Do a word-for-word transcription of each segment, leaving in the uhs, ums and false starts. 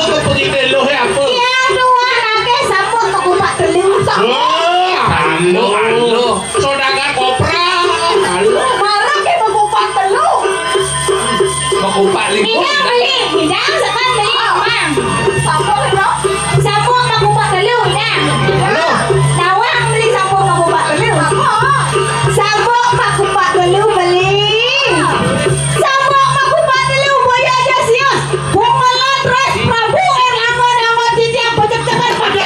Pengidih lu, ya, apa? Yang dua nake sambung makupat telu. Wah, anu, anu. Saudagar kopra. Anu. Malah ke makupat telu. Makupat lima. Nidang beli, nidang sekan beli, Mang. Sambung, no? Sambung makupat telu, nidang. Halo. Nawang beli sambung makupat telu. Sambung makupat telu beli. Sambung makupat telu, boya aja sius. Bungalan Res Prabu Erlangga nama titiang pecek-cekan pada.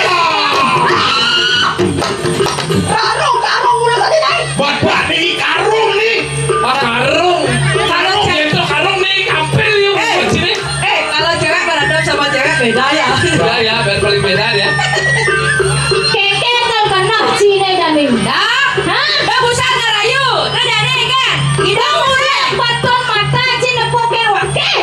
Karung, karung, udah tadi naik. Bapak nih, karung nih. Ah, karung. Karung, karung, gitu, karung nih, kampil yuk, eh, sini. Eh, kalau cewek beradab sama cewek beda ya. Beda ya, biar paling beda ya. Keke terkenal Cina dan Linda. Hah? Bagusan ngarayu, nadane kan? Kita mulai paton mata Cina poker wake.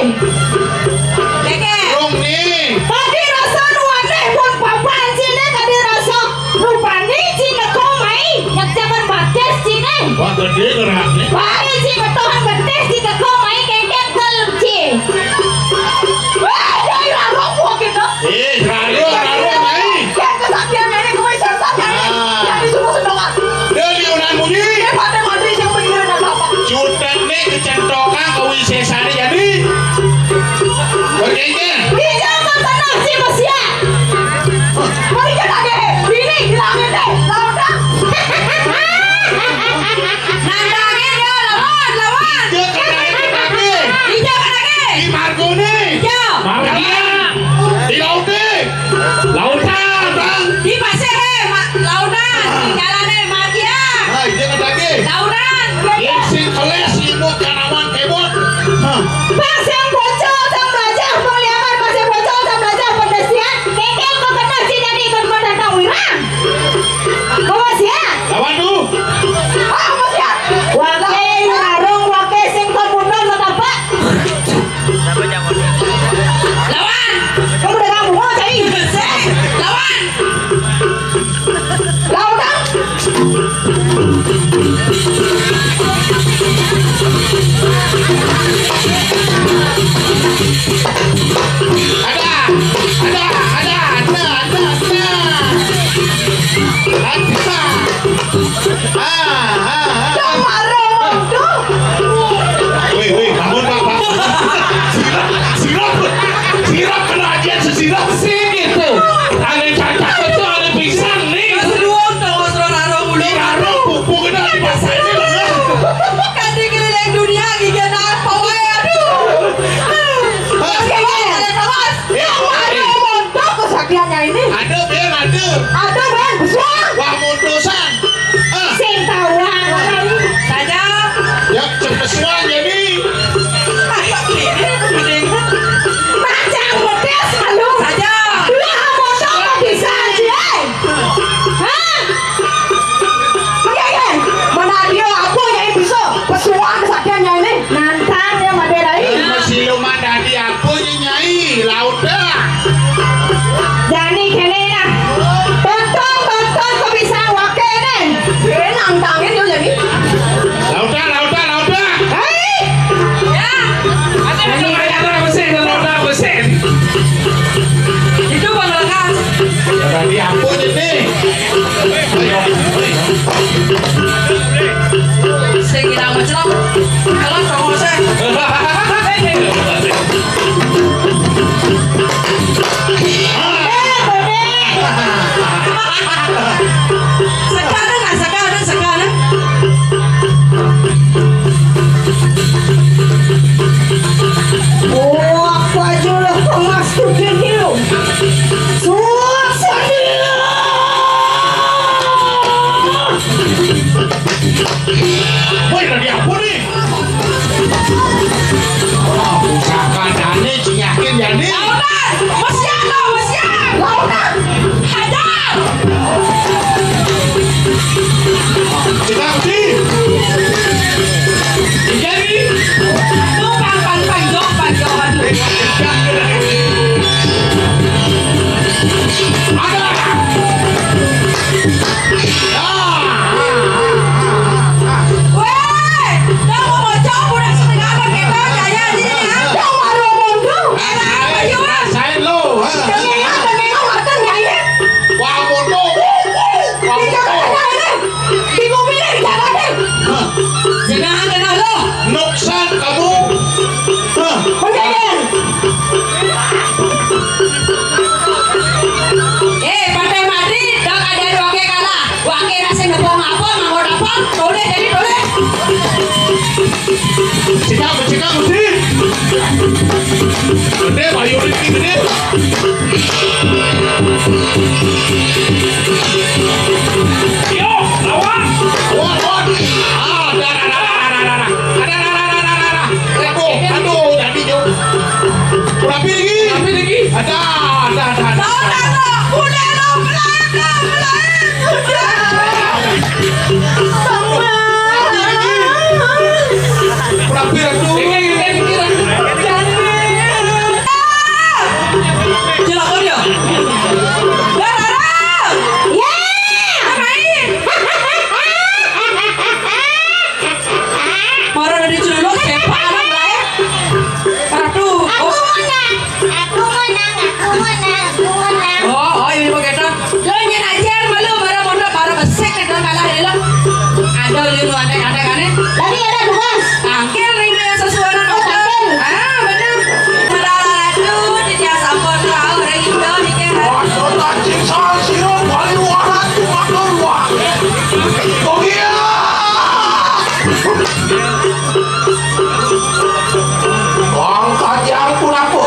Keke. Rung nih. Tadi rasa nuane pun papan Cina, tadi rasa rupane Cina komai, nyakcakan batis Cina. Wah, gede geraknya. Bae Cina tohan betis Cina komai, keke kel Cina. Wah, dari raro buah kita. Eh, raro, raro, Nyai. Yang kesaktian ini gue sesat, Nyai. Ah. Jadi semua sendokan. Dia di unan bunyi. Dia pakai mati yang pikiran apa-apa. Cutet nih kecentokan ke wisesane jadi. Berjejer. Iya, kan tenang sih, Mas, ya. Mari kita deh. Ini hilangin deh. Lawan dah. Nandangin ya, lawan, lawan. Ija kana age. Ija kana age. Di margone. Ija. Margiang. Di laute. Lautan. Di pasir, eh, ma-, lautan. Di jalane margiang. Ah, ija kana age. Lautan. Yen sing keles ilmu kanawan kebot. Hah. Pas yang bocor, sang belajar, Bang Liaman, pas yang bocor, sang belajar, pedes ya. Keke kok kena sih jadi ikut menantang wirang. Kok siap? Lawan tuh. Ah, kok siap? Wake, warung, wake, sing kok mundur, kok apa? Lawan! Kamu udah kamu mau cari? Lawan! Lawan! Ada, ada, ada, ada, ada, ada. Ada. Ah, ah, ah. Dong, marah, dong. Wih, wih, bangun, Pak, Pak. Sirap, sirap, sirap kena ajian sesirap. Sing itu. Ane cacak itu, ane pingsan nih. Mas Ruwon, dong, Mas Roro, Roro, mulu. Di Roro, pupuk itu di pasar ini, loh. Kan dikeliling dunia, gigi anak apa wae, aduh. Mas, Mas, Mas. Ya, Mas. Ada, Ben, ada. Ada, Ben, besuang. Wah, mutusan. Ah. Sing tawang. Saja. Ya, cepet suang jadi. Macam pedes, halo. Saja. Wah, motor bisa sih, eh. Hah? Iya, iya. Mana dia, aku yang bisa. Pesuang kesaktiannya ini. Nantang ya, Madera ini. Masih lu mah tadi aku, Nyai, laut dah. Jani kene nah. Tonton, tonton kok bisa wake nih. Kene nantangin yo jadi. Laut dah, laut dah, laut dah. Hei. Ya. Ada, ada, ada, ada mesin, ada, ada mesin. Itu Bang Lekas. Tadi aku jadi. Sing ilang mecelok. Kalau kamu saya. Sekarang, sekarang, sekarang. Oh, apa aja lah, Mas, tuh, gini loh. Suasana. Woi, lagi apa nih? Usahakan Dani, yakin Dani. Lautan, mesian lo, mesian. Lautan, hajar. Cekak, Ci. Jadi. Tuh, pang, pang, pang, jong, pang, jong, aduh. Ada. Weh, kamu mau cowok udah setengah pakai bang, kayak ini ya. Cowok ada mundur. Era apa, Yuan? Rasain lo, ha? Yo, lawan. Lawan, lawan. Ah, dah, dah, dah, dah, dah, dah, dah. Ada, dah, dah, dah, dah, dah, dah. Aduh, aduh, tadi tu. Rapi lagi. Rapi lagi. Ada, ada, ada, ada. Tahu tak tu? Boleh lo, pelan, pelan, pelan. Sudah. Rapi, rapi. Celaka dia. Dah, dah, dah. Ya. Apain? Mara dari celuluk, sepak anak lain. Aduh. Aku menang. Aku menang. Aku menang. Aku menang. Oh, oh, ini begitu. Lo nyén ajar malu, mara mondok, mara besik, dah kalah dia lo. Ada lu, lu ada, ada kan, eh? Tadi ada tugas. Tangkil ring dia sesuara. Oh, tangkil. Ah, benar. Mara ratu, dia sampun tahu, ring itu, dia kan. Masuk tak cingsan, siap, balik waras, cuma keluar. Oh, iya. Wong kajang pun aku.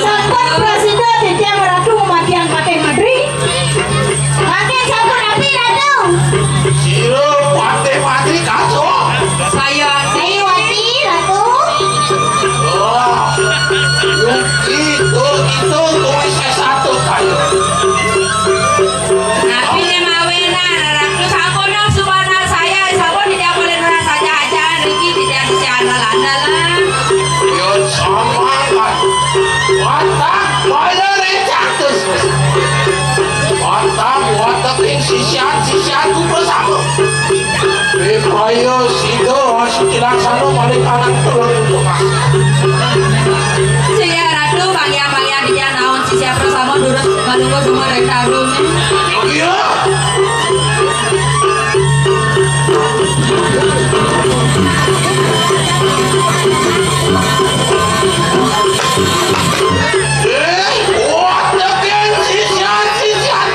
Sampun prasida titiang Ratu matiang Patih Madri. Mangkin sampun napi, Ratu? Sira Patih Madri kaso. Saya Sriwati, Ratu. Oh. Itu, itu kuwi sesatu kayu. Napi le mawinan, Ratu sampun nang subanar saya, sampun tidak boleh nurang saja aja, niki tidak siaran andal lah. Yo, sama kan. Watak, bayar rencang terus. Watak, watak yang sisian, sisian ku bersama. Ripaya sida suci laksana malih anak tulung untuk mas. Siya Ratu, pangyang-pangyang titiang naon sisia prasama durus manunggu dumun ring tarung. Iya. Eh, wah, tapi sisian, sisian.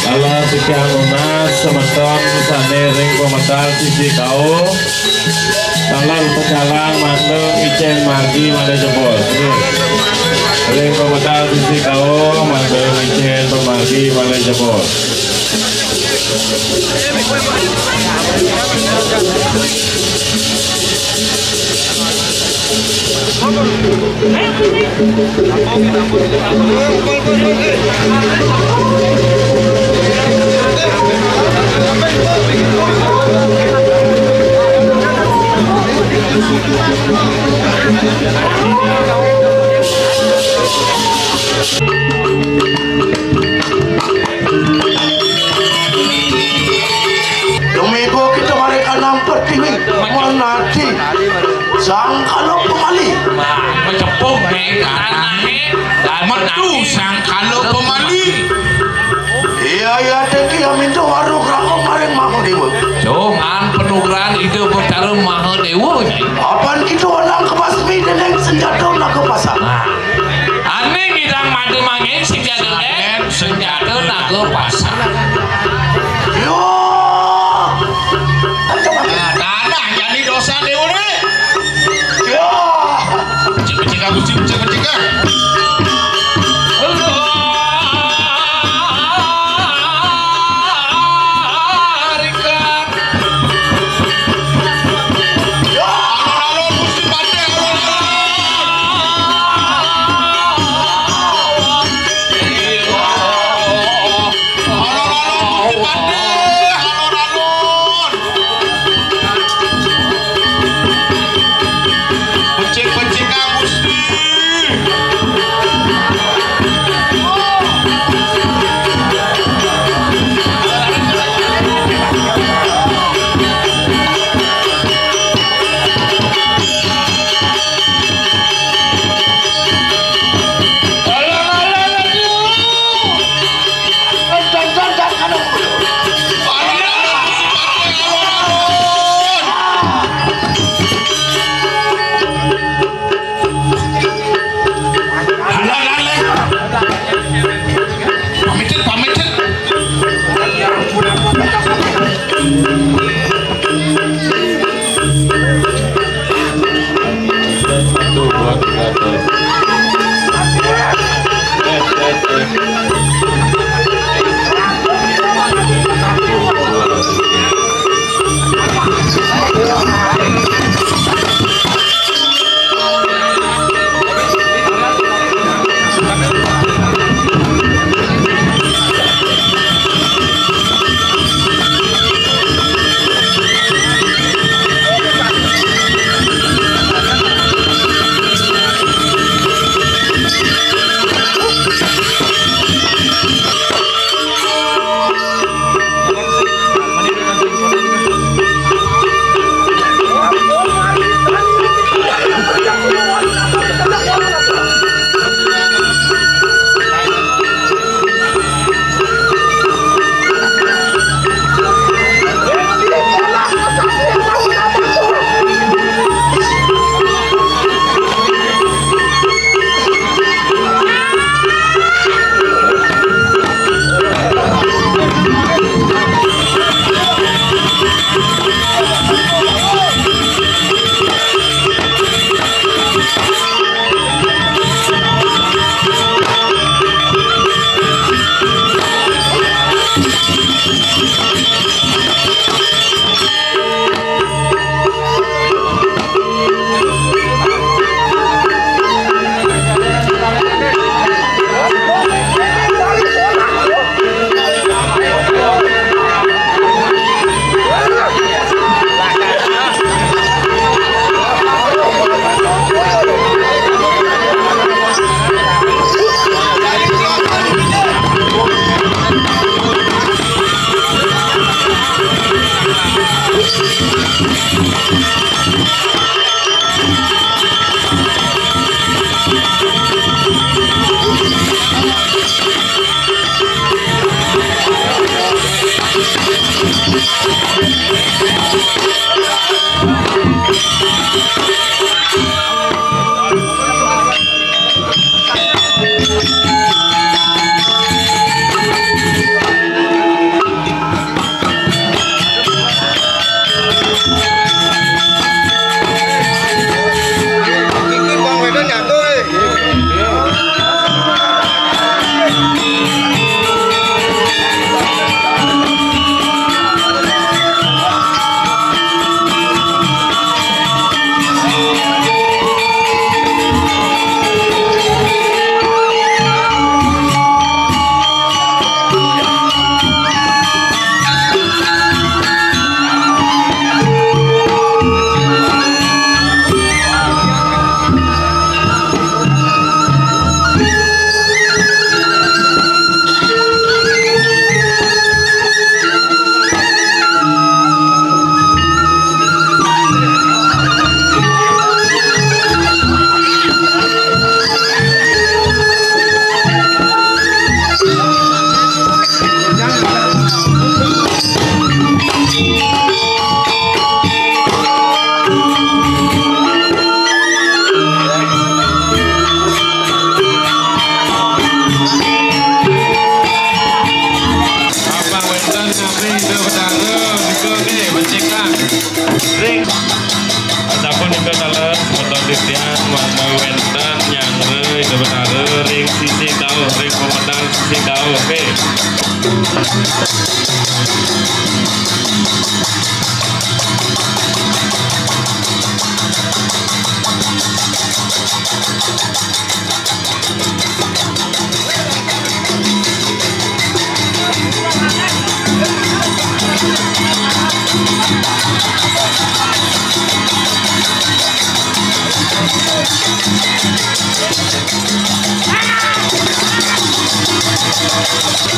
Kala tiang nunas semeton sané ring pamedal sisi kauh, taler pecalang mandeng icén margi malih jebos. Ring pamedal sisi kauh mandeng icén pamargi malih jebos. Dumibu kita mari kanang pertiwi manati sangkala pamali. Wah, macepuk deh, tanahé. Metu sangkala pamali. Iya, iya, teki ya minta waru rangkong maring Maha Dewa. Cungan panugrahan Ida Batara Maha Dewa, Nyai. Apan kita wenang kabasmi dening senjata naga pasang. Nah. Ané ngidang mada mangé sing jagané senjata naga pasang. Yo. Nah, tanah jani dosa déwa né. Yo. Becik-becik aku sih, becik-becik ah.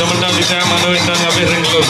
Teman-teman, bisa manu ingkang ngabih ring kulun.